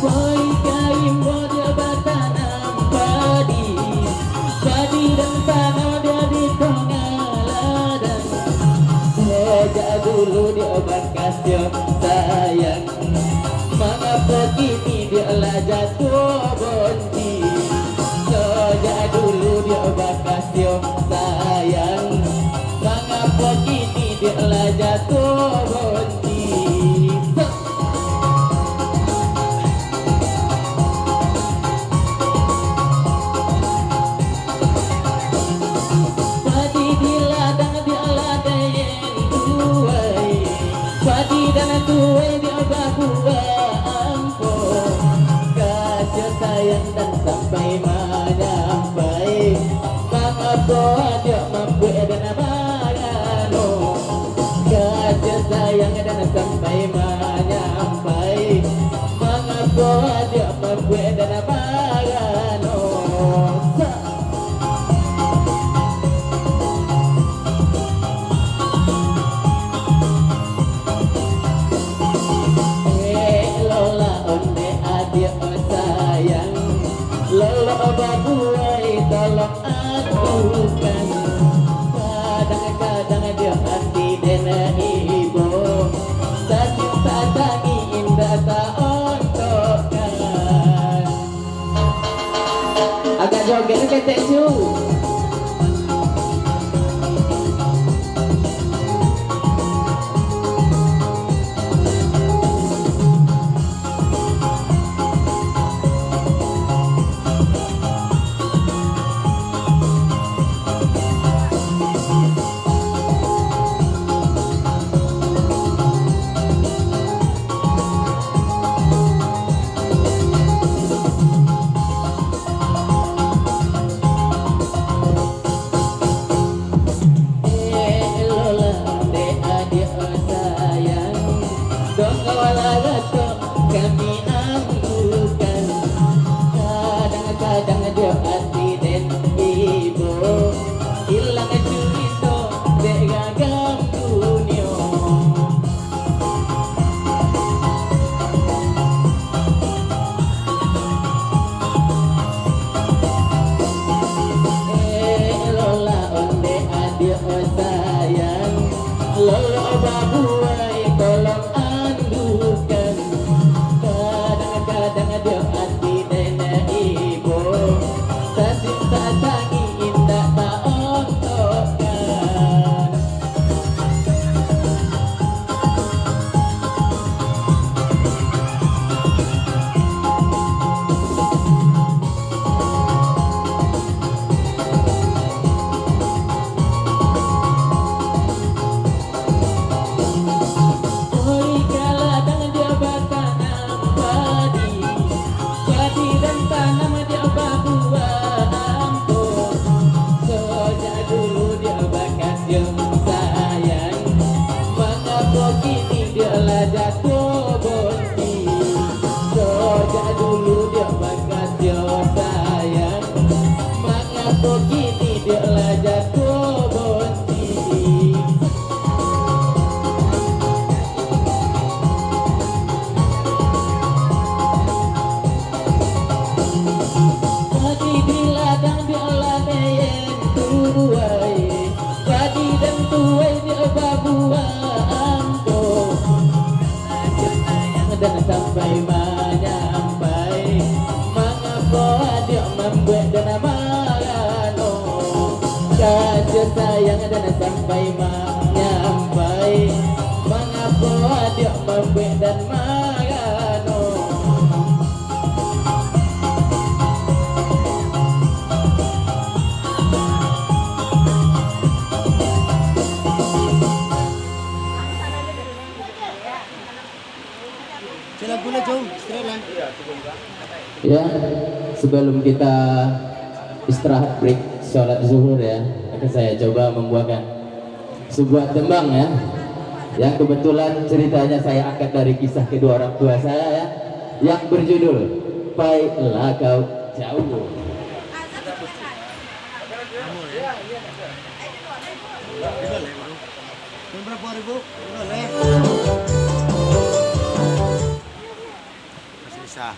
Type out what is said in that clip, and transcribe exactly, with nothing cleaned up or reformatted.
Woi karimbo diok batanam padi, padi dan tanam diok di tongah ladang. Sajak dulu diok bakasiah sayang, mangapo kini diok lah jatuah bonti? Sajak dulu diok bakasiah sayang, mangapo kini diok lah jatuah bonti? Padi di ladang diok lah den tuai, padi dan tuai diok babuah ampo. Kasiah sayang dan sampai manyampai, mangapo diok mambuek dan marano? Kasiah sayang dan sampai manyampai, mangapo diok mambuek dan marano? Sa- Eh, lolah ondeh adiak sayang, lolok babuai tolong atukan. Kadang-kadang diak ati den ibo, sasin tatangi indak taontokan. Agak joget ketek su. Eloklah ondeh adiak sayang, dongkolah ratok kami ambukan. Kadang-kadang diak ati den ibo, ilang curito dek ragam dunio. Eloklah ondeh adiak sayang, lolok babuai tolong andukan. Kadang-kadang diak ati den ibo, sasin tatangi indak taontokan. Oi, ka ladang diak batanam padi, padi dan tanam diak babuah ampo. Sajak dulu diak bakasiah sayang, mangapo kini diak lah jatuah bonti? Sajak dulu diak bakasiah sayang, mangapo kini diak lah jatuah bonti? Padi di ladang diak lah den tuai, padi dan tuai diak babuah ampo. Dan sampai manyampai, mangapo adiak mambuek dan marano? Kasiah sayang dan sampai manyampai, mangapo adiak mambuek dan marano? Ya, sebelum kita istirahat break sholat zuhur ya, akan saya coba membuatkan sebuah tembang ya, yang kebetulan ceritanya saya angkat dari kisah kedua orang tua saya ya, yang berjudul Pai Lakau Jauh. Berapa ribu? Ah.